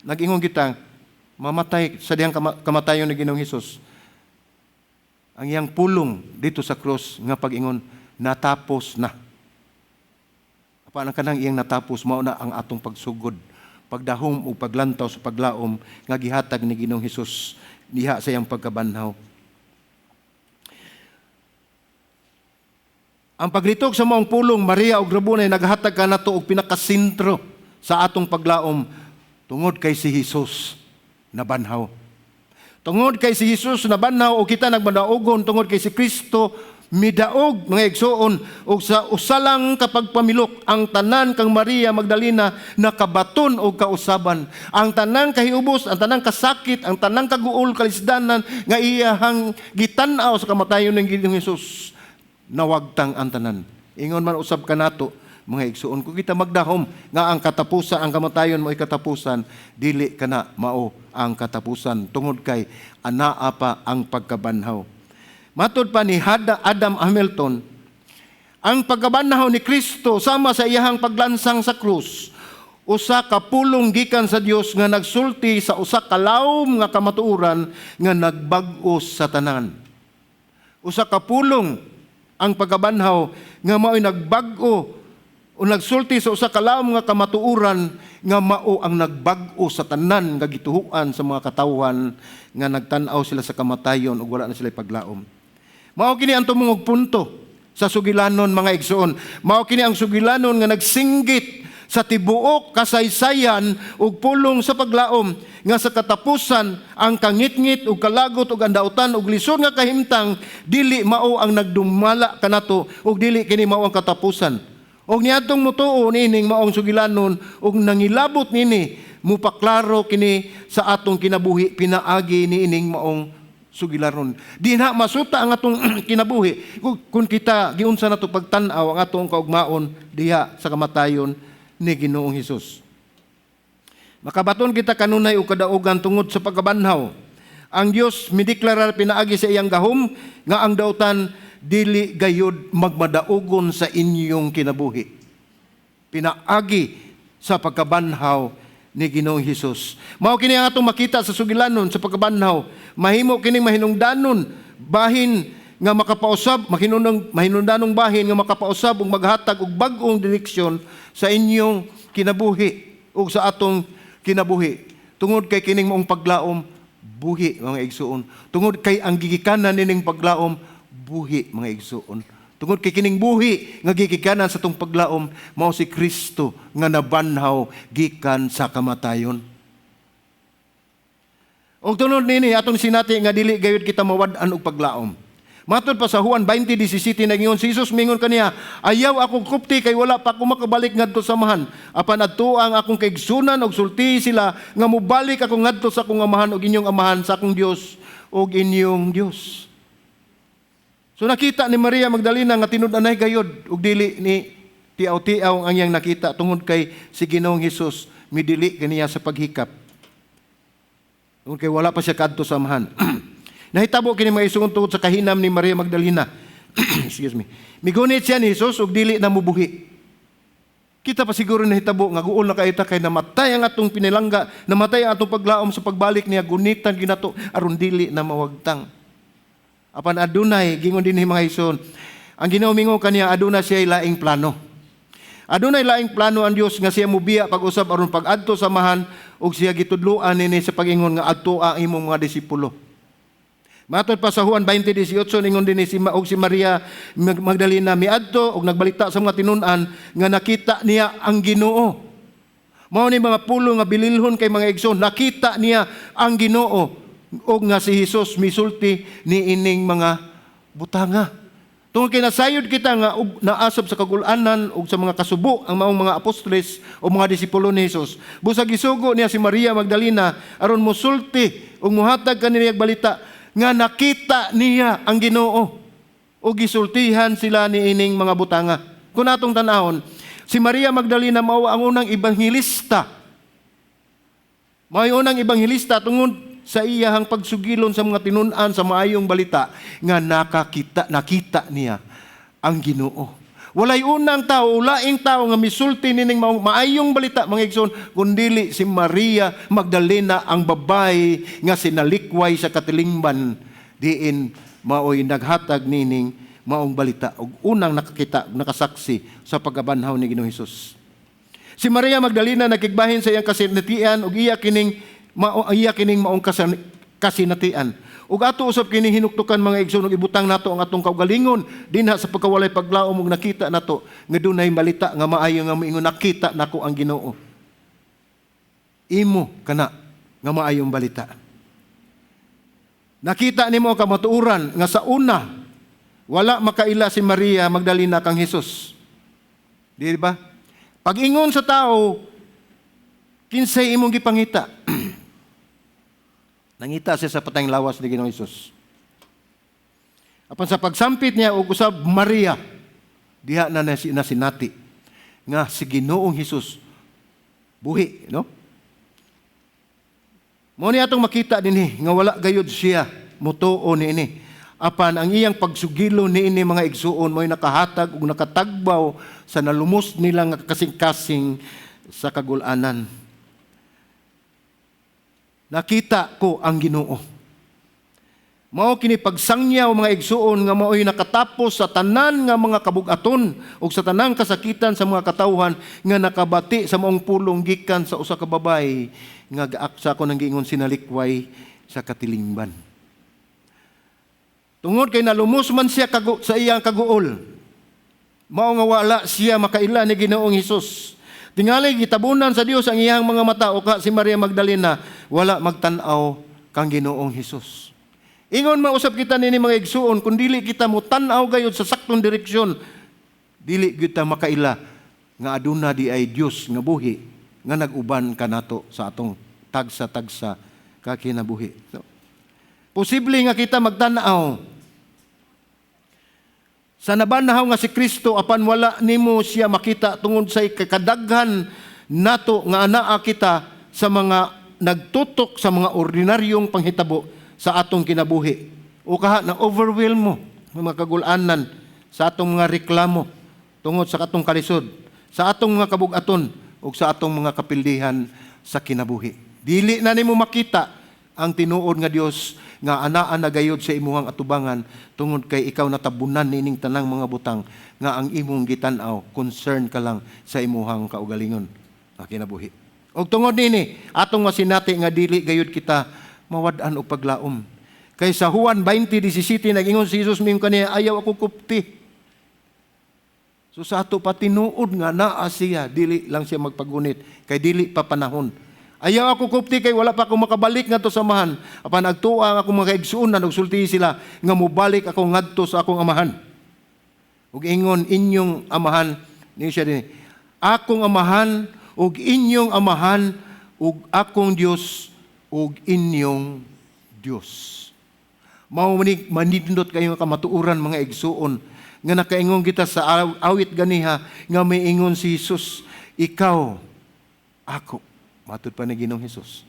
nag-ingon kita mamatay sa dihang kamatayon ni Ginoong Hesus. Ang iyang pulong dito sa krus nga pag-ingon, "Natapos na." Apan ang kanang iyang "natapos," mao na ang atong pagsugod, pagdahom ug paglantaw sa paglaom nga gihatag ni Ginoong Hesus diha sa iyang pagkabanhaw. Ang paglitok sa maong pulong Maria ug Rabunay naghatag kanato og pinakasentro sa atong paglaom tungod kay si Hesus nabanhaw. Tungod kay si Hesus nabanhaw o kita nagmadaogon tungod kay si Kristo midaog, mga igsuon, ug sa usa lang kapagpamilok ang tanan kang Maria Magdalena nakabaton og kausaban. Ang tanang kahiubos, ang tanang kasakit, ang tanang kaguol, kalisdanan nga iyahang gitan-aw sa kamatayon ng Ginoong Hesus, nawagtang ang tanan. Ingon man usab kanato, mga igsuon, kung kita magdahom nga ang katapusan, ang kamatayon mo'y katapusan, dili kana mao ang katapusan tungod kay anaa pa ang pagkabanhaw. Matod pa ni Adam Hamilton, ang pagkabanhaw ni Kristo sama sa iyahang paglansang sa krus, usa ka pulong gikan sa Dios nga nagsulti sa usa ka lawom nga kamatuoran nga nagbag-o sa tanan. Usa ka pulong ang pagkabanhaw nga mao'y nagbag-o o O nagsulti sa usa ka laom nga kamatuoran nga mao ang nagbag-o sa tanan nga gituhuan sa mga katawhan nga nagtan-aw sila sa kamatayon ug wala na sila paglaom. Mao kini ang tumungog punto sa sugilanon, mga igsoon. Mao kini ang sugilanon nga nagsinggit sa tibuok kasaysayan ug pulong sa paglaom nga sa katapusan ang kangitngit ug kalagot ug ang dautan ug lisod nga kahimtang dili mao ang nagdumala kanato ug dili kini mao ang katapusan. Og niadtong motuo niining maong sugilanon ug nangilabot nini, mupaklaro kini sa atong kinabuhi pinaagi niining maong sugilanon. Dinha masuta ang atong kinabuhi kung kita giunsa nato pagtan-aw ang atong kaugmaon diha sa kamatayon ni Ginoong Hesus. Makabaton kita kanunay og kadaugan tungod sa pagkabanhaw. Ang Dios mideklarar pinaagi sa iyang gahom nga ang dautan dili gayud magmadaugon sa inyong kinabuhi. Pinaagi sa pagkabanhaw ni Ginoong Hesus. Mao kini ang atong makita sa sugilanon sa pagkabanhaw. Mahimo kining mahinungdanon bahin nga makapausab, mahinungdanong bahin nga makapausab ug maghatag og bag-ong direksyon sa inyong kinabuhi ug sa atong kinabuhi. Tungod kay kining maong paglaom buhi, mga igsuon. Tungod kay ang gigikanan nining paglaom buhi, mga igsuon. Tungod kay kining buhi nga gigikanan sa atong paglaom mao si Kristo nga nabanhaw gikan sa kamatayon. Og tunod nini, atong sinati nga dili gayud kita mawad-an og paglaom. Matod pa sa Juan 20:17, nagingon si Jesus, mingon kaniya, "Ayaw akong kupti kay wala pa ako makabalik ngadto sa Amahan. Apan adtoa ang akong kaigsunan ug sultihi sila nga mobalik ako ngadto sa akong Amahan ug inyong Amahan, sa akong Dios ug inyong Dios." So nakita ni Maria Magdalena nga tinud-anay gayud ug dili ni tiaw-tiaw ang iyang nakita tungod kay si Ginoong Hesus midili kaniya sa paghikap. Tungod kay wala pa siya kadto sa Amahan. Nahitabo kini, mga igsuon, tungod sa kahinam ni Maria Magdalena. Excuse me. Migunit siya ni Jesus ug dili na mubuhi. Kita pa siguro nahitabo nga guol na kaayo ta kay namatay ang atong pinilangga, namatay ang atong paglaom sa pagbalik niya, gunitan ginato aron dili na mawagtang. Apan adunay gingon dinhi, mga igsoon. Ang Ginoo mingon kaniya, aduna siya laing plano. Adunay laing plano ang Dios nga siya mubiya pag-usab aron pag-adto sa Amahan ug siya gitudloan nini sa pag-ingon nga adto ang imong mga disipulo. Matod pa sa Juan 20:18, ningon dinhi si og si Maria Magdalena miadto og nagbalita sa mga tinun-an nga nakita niya ang Ginoo. Mao ni mga pulong nga bililhon kay, mga igsoon, nakita niya ang Ginoo ug nga si Hesus misulti ni ining mga butanga. Tungod kay nasayod kita nga naasab sa kagulanan ug sa mga kasubo ang maong mga apostoles o mga disipulo ni Hesus. Busag gisugo niya si Maria Magdalena aron mosulti ug mohatag kanila balita nga nakita niya ang Ginoo o gisultihan sila ni ining mga butanga. Kung atong tanahon, si Maria Magdalena mao ang unang ebanghelista. Mao ang unang ebanghelista tungod sa iyahang pagsugilon sa mga tinun-an sa maayong balita nga nakita niya ang Ginoo. Walay unang tao, laing tao nga misulti nining maayong balita, mga igsoon, kundili si Maria Magdalena, ang babae nga sinalikway sa katilingban diin maoy naghatag nining maong balita ug unang nakakita, nakasaksi sa pagkabanhaw ni Ginoong Hesus. Si Maria Magdalena nakigbahin sa iyang kasinatian ug iya kining maong kasinatian. Ug ato usab kining hinuktukan, mga igsoon, ug ibutang nato ang atong kaugalingon dinha sa pagkawalay paglaom ug nakita nato nga dunay balita nga maayo nga moingon, "Nakita nako ang Ginoo." Imo kana nga maayong balita. Nakita nimo ang kamatuoran nga sa una wala makaila si Maria Magdalena kang Hesus. Di ba? Pag-ingon sa tao, "Kinsay imong gipangita?" Nangita siya sa patayng lawas ni Ginoong Hesus. Apan sa pagsampit niya og usab Maria, diha na nasinati nga si Ginoong Hesus buhi, no? Mao ni atong makita dinhi nga wala gayud siya motuo niini. Apan ang iyang pagsugilo niini, mga igsuon, mo'y nakahatag ug nakatagbaw sa nalumos nila nga kasing-kasing sa kagulanan. "Nakita ko ang Ginoo." Mao kini pagsangyaw, mga igsuon, nga mao'y nakatapos sa tanan nga mga kabugaton ug sa tanang kasakitan sa mga katawhan nga nakabati sa maong pulong gikan sa usa ka babaye nga sa ako nang giingon sinalikway sa katilingban. Tungod kay nalumos man siya sa iyang kaguol. Mao nga wala siya makaila ni Ginoong Hesus. Tingali gitabunan sa Dios ang iyang mga mata o ka si Maria Magdalena wala magtan-aw kang Ginoong Hesus. Ingon mausap kita nini, mga igsuon, kung dili kita mo tan-aw gayud sa saktong direksyon, dili gyud ta makaila nga aduna di ay Dios nga buhi nga nag-uban kanato sa atong tagsa-tagsa ka kinabuhi. So, posible nga kita magtan-aw sa nabanhaw nga si Kristo apan wala nimo siya makita tungod sa kadaghan nato nga anaa kita sa mga nagtutok sa mga ordinaryong panghitabo sa atong kinabuhi. O kaha na overwhelm mo ng mga kagulanan sa atong mga reklamo tungod sa atong kalisod, sa atong mga kabugaton ug sa atong mga kapildihan sa kinabuhi. Dili na nimo makita ang tinuod nga Dios nga anaa na gayod sa imuhang atubangan tungod kay ikaw natabunan nining tanang mga butang nga ang imong gitan-aw, concern ka lang sa imuhang kaugalingon nga kinabuhi. Og tungod nini, atong masinati nga dili gayud kita mawad-an og paglaom. Kay sa Juan 20:17 nag-ingon si Jesus miingon kaniya, "Ayaw ako kupti." So sa ato pa, tinuod nga naa siya, dili lang siya magpagunit kay dili pa panahon. "Ayaw ako kupti kay wala pa ako makabalik ngadto sa Amahan. Apan agtua ang akong mga kaigsuonan ug sultihi sila nga mobalik ako ngadto sa akong Amahan." Ug ingon inyong Amahan niyo siya din. "Akong Amahan ug inyong Amahan ug akong Dios ug inyong Dios." Mao man manindot kayo nga kamatuoran, mga igsuon, nga nakaingon kita sa awit ganiha nga may ingon si Jesus, "Ikaw ako," matud pa ni Ginoong Hesus.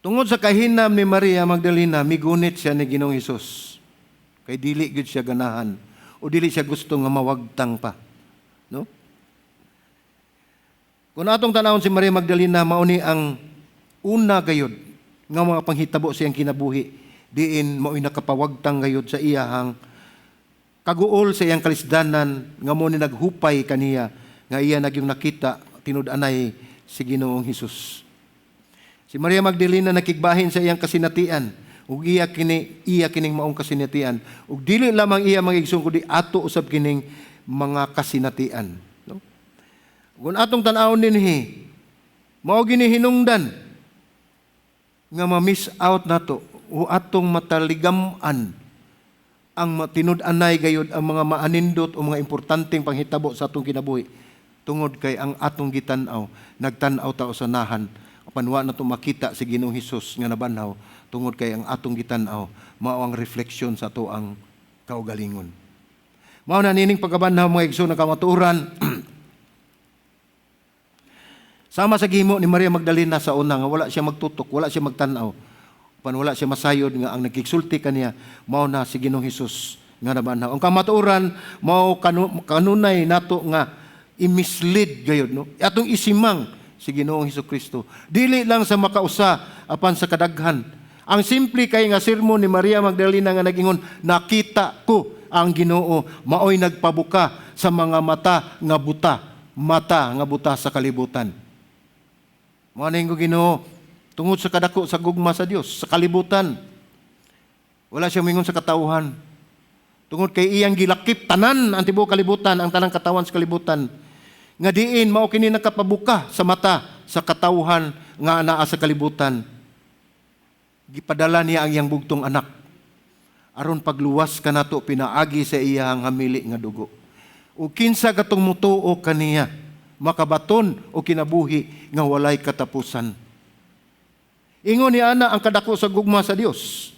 Tungod sa kahinam ni Maria Magdalena, migunit siya ni Ginoong Hesus. Kay dili gyud siya ganahan o dili siya gusto nga mawagtang pa. No? Kung atong tanawon si Maria Magdalena, mao ni ang una gayud nga mga panghitabo sa iyang kinabuhi diin mao'y nakapawagtang gayud sa iyahang kaguol, sa iyang kalisdanan, nga mo ni naghupay kaniya nga iya nagyong nakita tinud-anay si Ginoong Hesus. Si Maria Magdalena nakigbahin sa iyang kasinatian ug iya kining maong kasinatian ug dili lamang iya, mga igsoon, kundi ato usab kining mga kasinatian, no? Kung atong tan-awon dinhi, mao gini hinungdan nga ma-miss out nato o atong mataligam-an ang tinud-anay gayud ang mga maanindot o mga importanteng panghitabo sa atong kinabuhi tungod kay ang atong gitan-aw, nagtan-aw ta sa unahan apan wa nato makita si Ginoong Hesus nga nabanhaw tungod kay ang atong gitan-aw mao ang refleksyon sa ato ang kaugalingon. Mao na nining pagkabanhaw, mga igsoon, nga kamatuoran sama sa gihimo ni Maria Magdalena sa una nga wala siya magtutok, wala siya magtan-aw. Pan wala siya masayod nga ang nagkigsulti kaniya mao na si Ginoong Hesus nga nabanhaw. Ang kamatuoran mao kanunay nato nga i-mislead gayud, no? Atong isimang si Ginoong Hesus Kristo. Dili lang sa makausa apan sa kadaghan. Ang simple kay nga sermon ni Maria Magdalena nga nagingon, "Nakita ko ang Ginoo," maoy nagpabuka sa mga mata nga buta, mata nga buta sa kalibutan. Mao na ko Ginoo tungod sa kadako sa gugma sa Dios sa kalibutan. Wala siya mingon sa katawhan. Tungod kay iyang gilakip tanan ang tibuok kalibutan, ang tanang katawan sa kalibutan. Nga diin mao kini nakapabuka sa mata sa katawhan nga anaa sa kalibutan. Gipadala niya ang iyang bugtong anak aron pagluwas kanato pinaagi sa iyang hamili nga dugo. O kinsa katong mutuo kaniya makabaton og kinabuhi nga walay katapusan. Ingon ni ana ang kadako sa gugma sa Dios.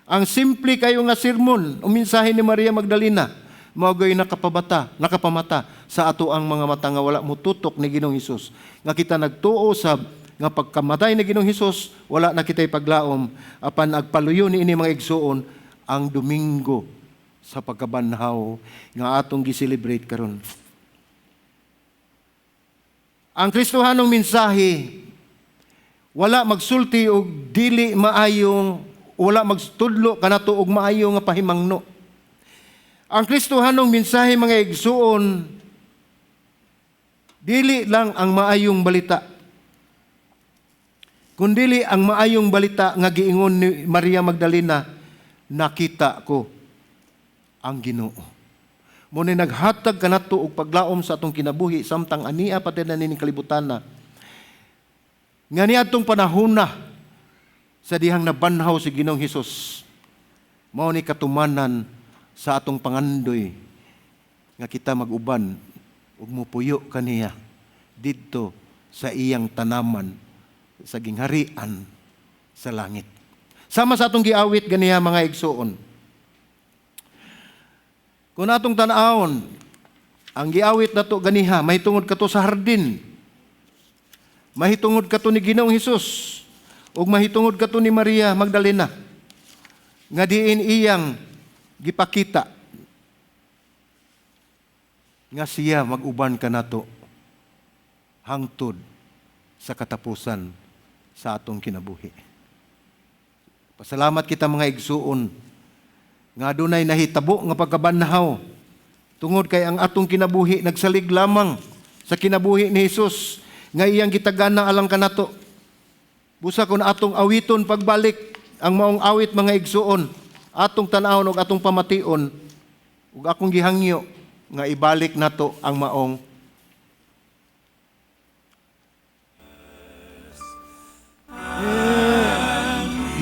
Ang simple kayo nga sermon o mensahe ni Maria Magdalena mao gayud nakapabata, nakapamata sa ato ang mga mata nga wala mututok ni Ginoong Hesus. Nga kita nagtuo sa nga pagkamatay ni Ginoong Hesus, wala na kita'y paglaom apan agpaluyo ni ini, mga igsuon, ang Domingo sa pagkabanhaw nga atong gi-celebrate karon. Ang Kristohanong mensahe Wala magsulti og dili maayong, wala magtudlo kanato og maayo nga pahimangno. Ang Kristohanong mensahe, mga igsuon, dili lang ang maayong balita, kundili ang maayong balita nga giingon ni Maria Magdalena, "Nakita ko ang Ginoo." Mao ni naghatag kanato og paglaom sa atong kinabuhi samtang ania pa na nining kalibutan na. Nga niadtong panahon na sa dihang nabanhaw si Ginoong Hesus, mao ni katumanan sa atong pangandoy nga kita mag-uban ug mupuyo kaniya didto sa iyang tanaman sa gingharian sa langit. Sama sa atong giawit ganiha, mga igsuon. Kung atong tan-awon, ang giawit nato ganiha mahitungod kato sa hardin. Mahitungod kato ni Ginoong Hesus ug mahitungod kato ni Maria Magdalena nga diin iyang gipakita nga siya mag-uban kanato hangtod sa katapusan sa atong kinabuhi. Pasalamat kita, mga igsuon, nga adunay nahitabo nga pagkabanhaw tungod kay ang atong kinabuhi nagsalig lamang sa kinabuhi ni Hesus nga iyang gitagana alang kanato. Busa kung atong awiton pagbalik ang maong awit, mga igsuon, atong tan-awon ug atong pamation, ug akong gihangyo nga ibalik nato ang maong.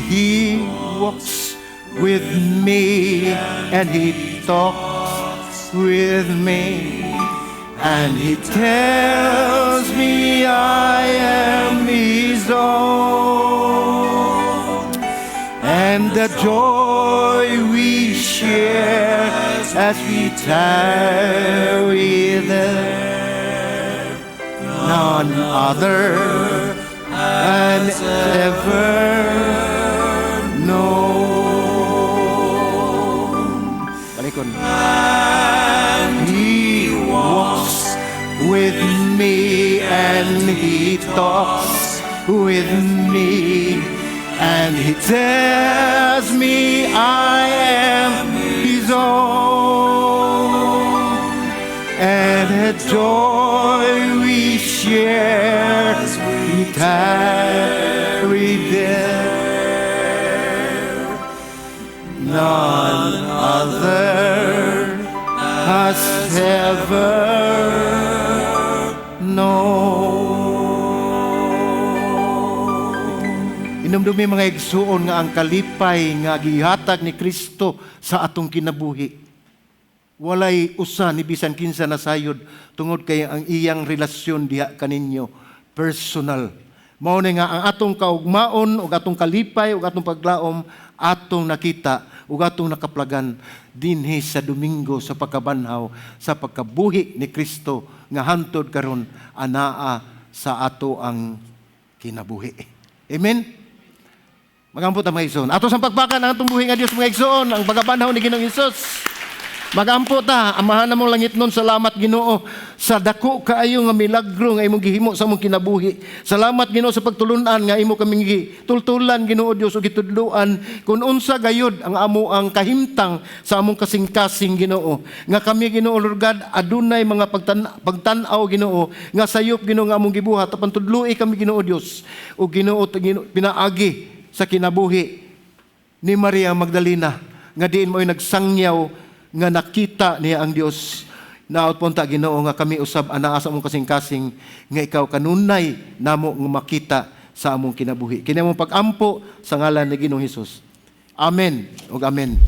He walks with me and He talks with me and He tells me I am His own, and the joy we share as we tarry there, none other has ever known. Balikon. And He walks with me and He talks with me and He tells me I am His own, and the joy we share we tarry there, none other has ever known. Hinumdumi, mga igsuon, nga ang kalipay nga gihatag ni Kristo sa atong kinabuhi, walay usa ni bisan kinsa na sayod tungod kay ang iyang relasyon diha kaninyo personal. Mao ni nga ang atong kaugmaon ug atong kalipay ug atong paglaom atong nakita ug atong nakaplagan dinhi sa Domingo sa pagkabanhaw, sa pagkabuhi ni Kristo nga hantod karon anaa sa ato ang kinabuhi. Amen. Magampo ta, mga igsoon. Ato sang pakpakan ang atong buhi nga Dios, mga igsoon, ang pagkabanhaw ni Ginoong Hesus. Magampo ta. Amahan namong langitnon, salamat, Ginoo, sa dako kaayo nga milagro nga imong gihimo sa among kinabuhi. Salamat, Ginoo, sa pagtulunan nga imo kaming gitultulan, Ginoo Dios, ug gitudloan kung unsa gayud ang amo ang kahimtang sa among kasing-kasing, Ginoo. Nga kami, Ginoo Lord God, adunay mga pagtan-aw, Ginoo, nga sayop, Ginoo, nga among gibuhat apan tudloi kami, Ginoo Dios. Ug Ginoo, Ginoo, pinaagi sa kinabuhi ni Maria Magdalena nga diin mo'y nagsangyaw nga nakita niya ang Dios. Naot po ta, Ginoo, nga kami usab anaa sa among kasing-kasing nga ikaw kanunay namo nga makita sa among kinabuhi. Kini among pag-ampo sa ngalan ni Ginoong Hesus. Amen ug amen.